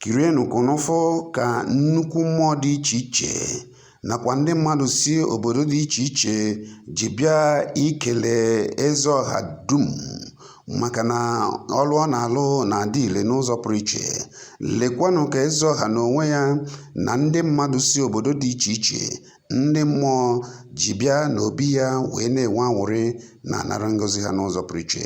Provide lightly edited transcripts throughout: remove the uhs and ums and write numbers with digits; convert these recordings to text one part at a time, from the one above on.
Kirienụ ka unu fụ ka nnukwu mmụọ dị iche iche nakwa ndị mmadụ si obodo dị iche iche ji bịa ikele Ezeọha dum maka na ọlụ ọ na-alụ na-adị ile n'ụzọ pụrụ iche. Lekwanụ ka Ezeọha n'onwe ya na ndị mmadụ si obodo dị iche iche, ndị mmụọ ji bịa n'obi ya wee na-enwe aṅụrị na-anara ngọzi ha n'ụzọ pụrụ iche.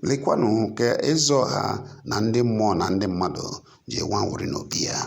Lekwanụ ka Ezeọha na ndị mmụọ na ndị mmadụ ji enwe aṅụrị n'obi ya.